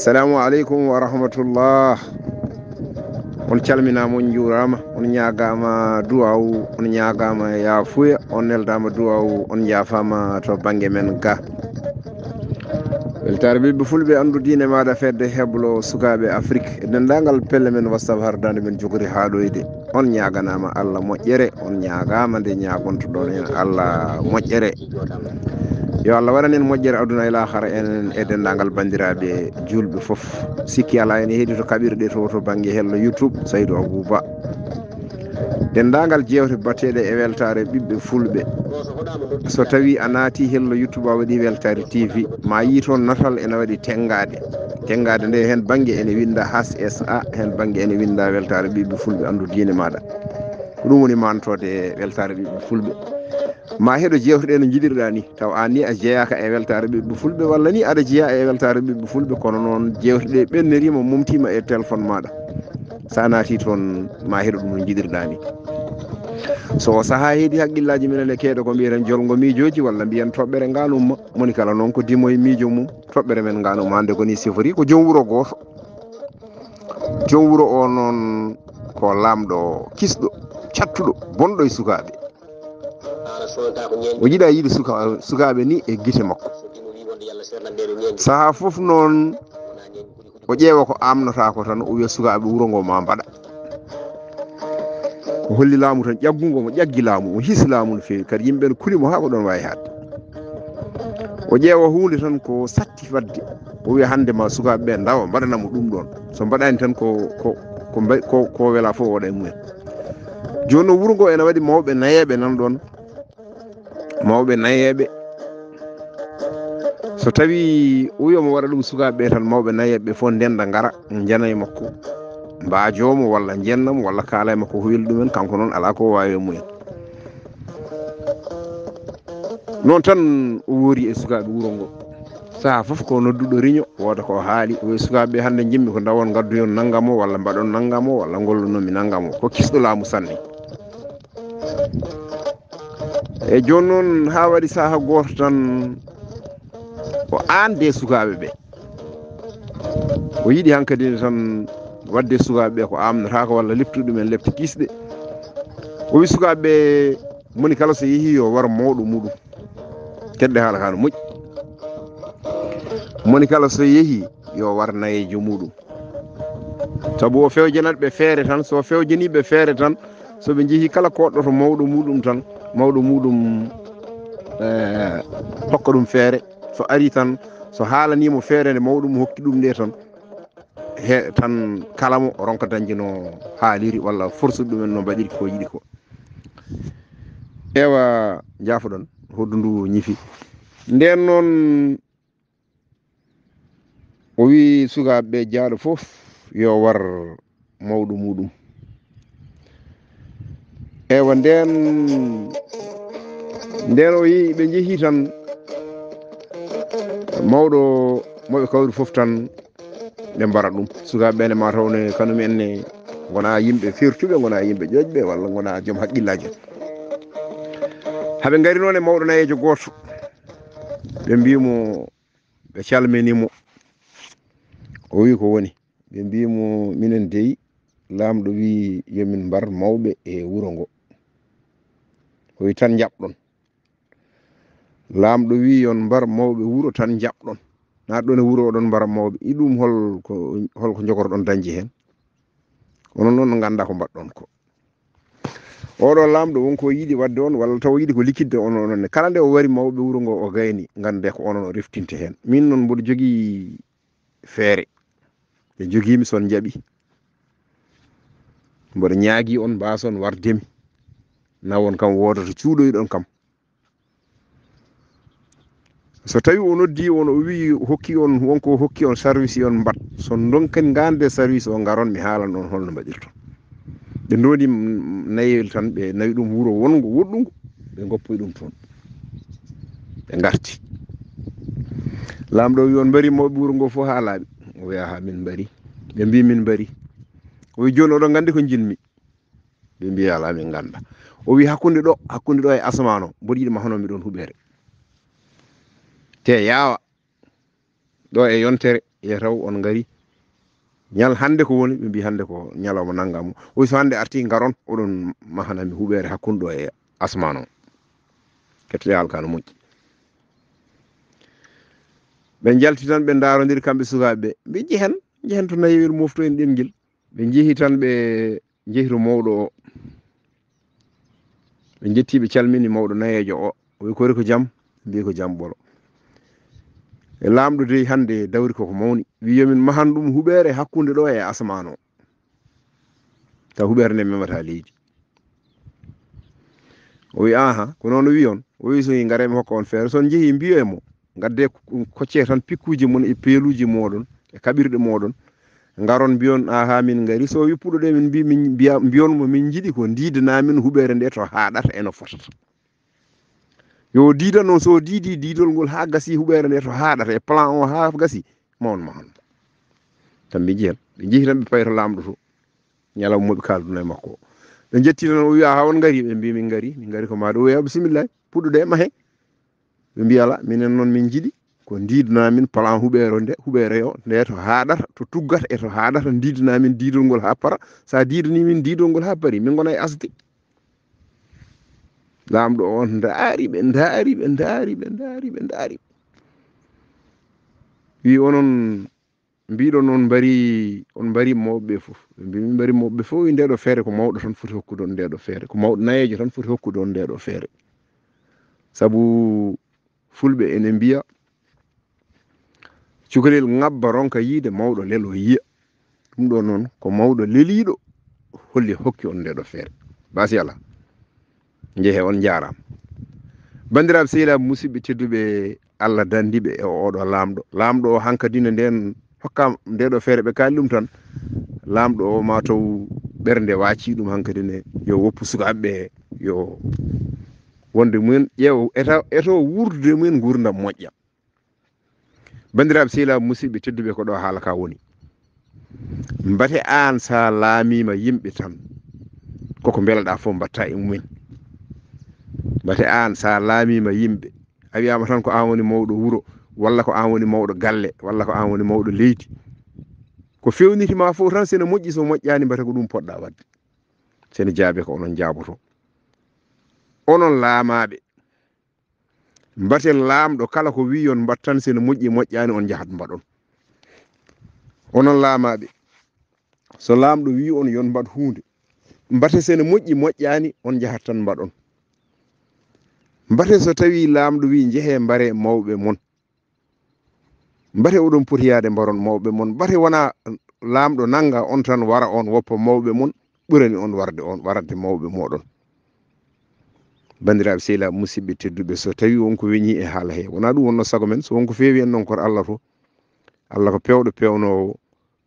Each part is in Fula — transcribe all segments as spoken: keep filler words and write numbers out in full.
Assalamu aleykum wa rahmatullah. On calminaama, on njuuraama, on ñaagaama duwaawu, on ñaagaama yaafuya, on neldaama duwaawu, on njaafaama to bannge men ga. Weltaare ɓiɓɓe fulɓe, anndu diine maaɗa, fedde heblo sukaaɓe Afrik e denndaangal pelle men WhatsApp hardaande men jogori haaɗoyde. On ñaaganaama Allah moƴƴere, on ñaagaama nde ñaagontoɗon en Allah moƴƴere. Yo Allah waɗan en moƴƴere aduna e laakara, enen e denndaangal banndiraaɓe juulɓe fof. Sikki alaa, ene heedi to kaɓirɗe to, to bannge hello YouTube, Saydou Abou Ba. Denndaangal jeewte baɗteeɗe e weltaare ɓiɓɓe fulɓe. So tawii a naati hello YouTube, a waɗi weltaare T V, ma yii toon natal ene waɗi tenngaade. Tenngaade nde, heen bannge ene winnda H S A, heen bannge ene winnda weltaare ɓiɓɓe fulɓe, anndu diine maaɗa. Ko ɗum woni maantoode e weltaare ɓiɓɓe fulɓe. Ma heɗo jeewte ɗe no njiɗirɗa ni, taw aan ni a jeyaaka e weltaare ɓiɓɓe fulɓe, walla ni aɗa jeyaa e weltaare ɓiɓɓe fulɓe, kono noon jeewte ɗe ɓenniriima, momtiima e téléphone maaɗa. So a naati toon, ma heɗo ɗum no njiɗirɗa ni. So o sahaa heedi haqqillaaji minen e keeɗo ko mbiyeten jolngo miijooji, walla mbiyen toɓɓere ngaanumma. Moni kala noon ko dimo e miijo mum, toɓɓere men ngaanumma hannde ko ni sifori, ko joom wuro gooto. Joom wuro o noon ko laamɗo kisɗo, cattuɗo, bonɗo e sukaaɓe. O yiɗa yiɗi suka-, sukaaɓe ni e gite makko. Sahaa fof noon o ƴeewa ko amnata ko tan, o wiya sukaaɓe wuro ngo ma mbaɗa. O holli laamu tan ƴaggungo mo, ƴaggi laamu, o hisi laamu no feewi. Kadi yimɓe ɓen kuli mo haa ko ɗon waawi haaɗde. O ƴeewa huunde tan ko satti waɗde. O wiya hannde ma sukaaɓe ɓe ndawa, mbaɗana mo ɗum ɗon. So mbaɗaani tan ko, ko, ko mbay-, ko, ko wela fof o waɗa e mumen. Jooni noon wuro ngo ene waɗi mawɓe nayeeɓe nan ɗon. Mawɓe nayeeɓe. So tawii o wiya mo waɗa ɗum sukaaɓe ɓe tan, mawɓe nayeeɓe ɓe fof ndennda ngara, njana e makko. Mbaajoo mo walla njenna mo walla kaala e makko ko weli ɗumen, kanko noon alaa ko o waawi e mumen. Noon tan o woori e sukaaɓe wuro ngo. Sahaa fof ko nodduɗo riño, wooda ko o haali, o wiya sukaaɓe ɓe hannde njimmi ko ndawon ngaddoyon nanngam o walla mbaɗon nanngam o walla ngollonon mi nanngam o. Ko kisɗo laamu sanne. E jooni noon haa waɗi sahaa gooto tan o aande sukaaɓe ɓe. O yiɗi hankadi tan waɗde sukaaɓe ɓe ko amnotaako walla leptude ɗumen lepte kisɗe. O wi sukaaɓe ɓe, moni kala so yehii yo war mawɗo muɗum. Keɗɗe haala kaa no moƴƴi. Moni kala so yehii yo war nayeejo muɗum. Sabu o fewjanat ɓe feere tan, so fewjanii ɓe feere tan, so ɓe njehii kala koɗɗoto mawɗo muɗum tan, mawɗo muɗum, eh, hokka ɗum feere. So arii tan, so haalanii mo feere nde mawɗo mum hokki ɗum nde tan, he tan kala mo o ronka dañde no haaliri walla forsude ɗumen no mbaɗiri ko yiɗi ko. Ewa, njaafoɗon, hoɗdu ndu ñifi. Ndeen noon, o wii sukaaɓe ɓe, jaaɗo fof yo war mawɗo muɗum. Ewa, ndeen, ndeen o yii ɓe njehii tan, mawɗo mo ɓe kawri fof tan, ɓe mbara ɗum. Sukaaɓe ɓe ne, ma taw ne, kanum en ne, ngona yimɓe firtuɓe, ngona yimɓe ƴoƴɓe, walla ngona joom haqqillaaji. Haɓe ngari noon e mawɗo nayeejo gooto, ɓe mbii mo, ɓe calmini mo. O wii ko woni? Ɓe mbii mo, minen dey, laamɗo wii yo min mbar mawɓe e wuro ngo. O wii tan njaɓɗon. Laamɗo wii yon mbar mawɓe wuro tan njaɓɗon. Naatɗon e wuro oɗon mbara mawɓe. Iɗum hol ko, hol ko njogorɗon dañde heen? Onon noon no nganndaa ko mbaɗɗon ko. Oɗo laamɗo won ko yiɗi waɗde on, walla taw yiɗi ko likkitde on, onon ne. Kala nde o wari mawɓe wuro ngo o gayni, ngannde ko onon o reftinte heen. Min noon mboɗo jogii feere. Ɓe jogii mi son njaɓi. Mboɗo ñaagii on mbaason warde mi. Nawon kam wooda to cuuɗoyɗon kam. So tawii o noddii on, o wii hokki on, won ko hokki on service, yon mbaɗ. So ndonken ngaande service o, ngaron mi haalan on holno mbaɗirton. Ɓe ndondi, mm, nayel tan, ɓe nawi ɗum wuro wonngo woɗɗungo, ɓe ngoppoyi ɗum toon. Ɓe ngarti. Laamɗo wi on mbari mawɓe wuro ngo fof haa laaɓi. O wi, "Aha, min mbari." Ɓe mbi, "Min mbari." O wi, "Jooni oɗon nganndi ko njiɗmi?" Ɓe mbi, "Alaa, min ngannda." O wi, "Hakkunde ɗo, hakkunde ɗo e asamaan o, mboɗo yiɗi ma hono mi ɗon huɓere. Te yaawa, ɗo e yontere, e taw on ngari. Ñal hannde ko woni, ɓe mbi hannde ko ñalawma nanngamu. O wi so hannde arti ngaron, oɗon mahana mi huɓeere hakkunde ɗo e asmaan o. Kettoɗe haala ka no moƴƴi. Ɓe njalti tan, ɓe ndaarondiri kamɓe sukaaɓe ɓe. Ɓe njehen, njehen to nayewel mofto en ɗemngel. Ɓe njehi tan, ɓe njehi to mawɗo o. Ɓe njetti, ɓe calmini mawɗo nayeejo o. O wi, "Kori ko jam?" Mbi, "Ko jam ɓolo." E laamɗo dey hannde dawri koko mawni. Wi, "Yo min mahan ɗum huɓeere hakkunde ɗo e asamaan o. Taw huɓeere nde memata leydi." O wi, "Aha, ko noon o wi on?" O wi, "So ngare mi hokka on feere. So on njehi, mbiyo e mo, ngadde ko-, koccee tan pikkuuji mon e peeluuji mooɗon e kaɓirɗe mooɗon. Ngaron mbiyon, aha, min ngari. So wi puɗɗo ɗe, min mbi, min mbiya, mbiyon mo min njiɗi ko ndiidana min huɓeere nde to haaɗata e no fotata." Yo diida noon, so diidi diidol ngol haa gasi huɓeere nde to haaɗata e plan o haa gasi, ma on mahan. Tan ɓe njehi tan, ɓe njehi tan, ɓe payi to laamɗo to. Ñalawma mo ɓe kaalduna e makko o. Ɓe njetti tan, o wi, "Aha, on ngari?" Ɓe mbi, "Min ngari, min ngari ko maɗa." O wi, "Bisimillahi, puɗɗude mahe." Ɓe mbi, "Ala, minen noon min njiɗi ko ndiidana min plan huɓeere nde, huɓeere o nde to haaɗata, to tuggata e to haaɗata, ndiidana min diidol ngol haa para. Sa diidani min diidol ngol haa pari, min ngona e asde." Laamɗo o on ndaari ɓe, ndaari ɓe, ndaari ɓe, ndaari ɓe, ndaari ɓe. Wi, "Onon mbiɗon on mbari, on mbari mawɓe ɓe fof?" Ɓe mbi, "Min mbari mawɓe ɓe fof." Wi, "Nde ɗo feere ko mawɗo tan foti hokkude on nde ɗo feere. Ko mawɗo nayeejo tan foti hokkude on nde ɗo feere. Sabu fulɓe ene mbiya, 'Cukalel ŋabba ronka yiide, mawɗo lelo yiya.' Ɗum ɗo noon ko mawɗo leliiɗo holli hokki on nde ɗo feere." Basi ala. Njehe, on njaaraama. Banndiraaɓe sehilaaɓe, musidɓe tedduɓe, Allah danndiiɓe e oɗo laamɗo. Laamɗo o hankadi ne ndeen hokkaama nde ɗo feere, ɓe kaali ɗum tan. Laamɗo o ma taw ɓernde waaci ɗum hankadi ne, yo woppu sukaaɓe ɓe, yo wonde mumen ƴeewa, eto, eto wuurdude mumen nguurndam moƴƴa. Banndiraaɓe sehilaaɓe, musidɓe tedduɓe, ko ɗo haala ka woni. Mbate aan sa laamiima yimɓe tan, koko mbelaɗaa fof mbaɗta e mumen. Mbate aan sa laamiima yimɓe, a wiyaama tan ko aan woni mawɗo wuro, walla ko aan woni mawɗo galle, walla ko aan woni mawɗo leydi. Ko fewniti ma fof tan, sene moƴƴi, so moƴƴaani, mbate ko ɗum poɗɗa waɗde. Sene jaabe ko onon njaaboto. Onon laamaaɓe, mbate laamɗo kala ko wi yon mbaɗ tan, sene moƴƴi moƴƴaani, on njahat mbaɗon. Onon laamaaɓe, so laamɗo wi on yon mbaɗ huunde, mbate sene moƴƴi moƴƴaani, on njahat tan mbaɗon. Mbate so tawi laamɗo wi njehe mbare mawɓe mon, mbate oɗon poti yaade mbaron mawɓe mon, mbate wona laamɗo nannga on tan wara on woppa mawɓe mon, ɓurani on warde on, warande mawɓe moɗon. Banndiraaɓe sehilaaɓe, musidɓe tedduɓe, so tawi won ko weñi e haala he, wona ɗum wonno sago men, so won ko feewi en noon, koto Allah to. Allah ko peewɗo peewnoowo,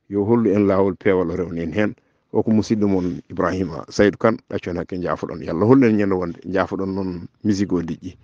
yo hollu en laawol peewal, o rewna en heen. O ko musidɗo mon Ibrahima Saydu Kan, ɗaccon hakke, njaafoɗon. Yo Allah hollu en ñande wonde, njaafoɗon noon musique o diƴƴi.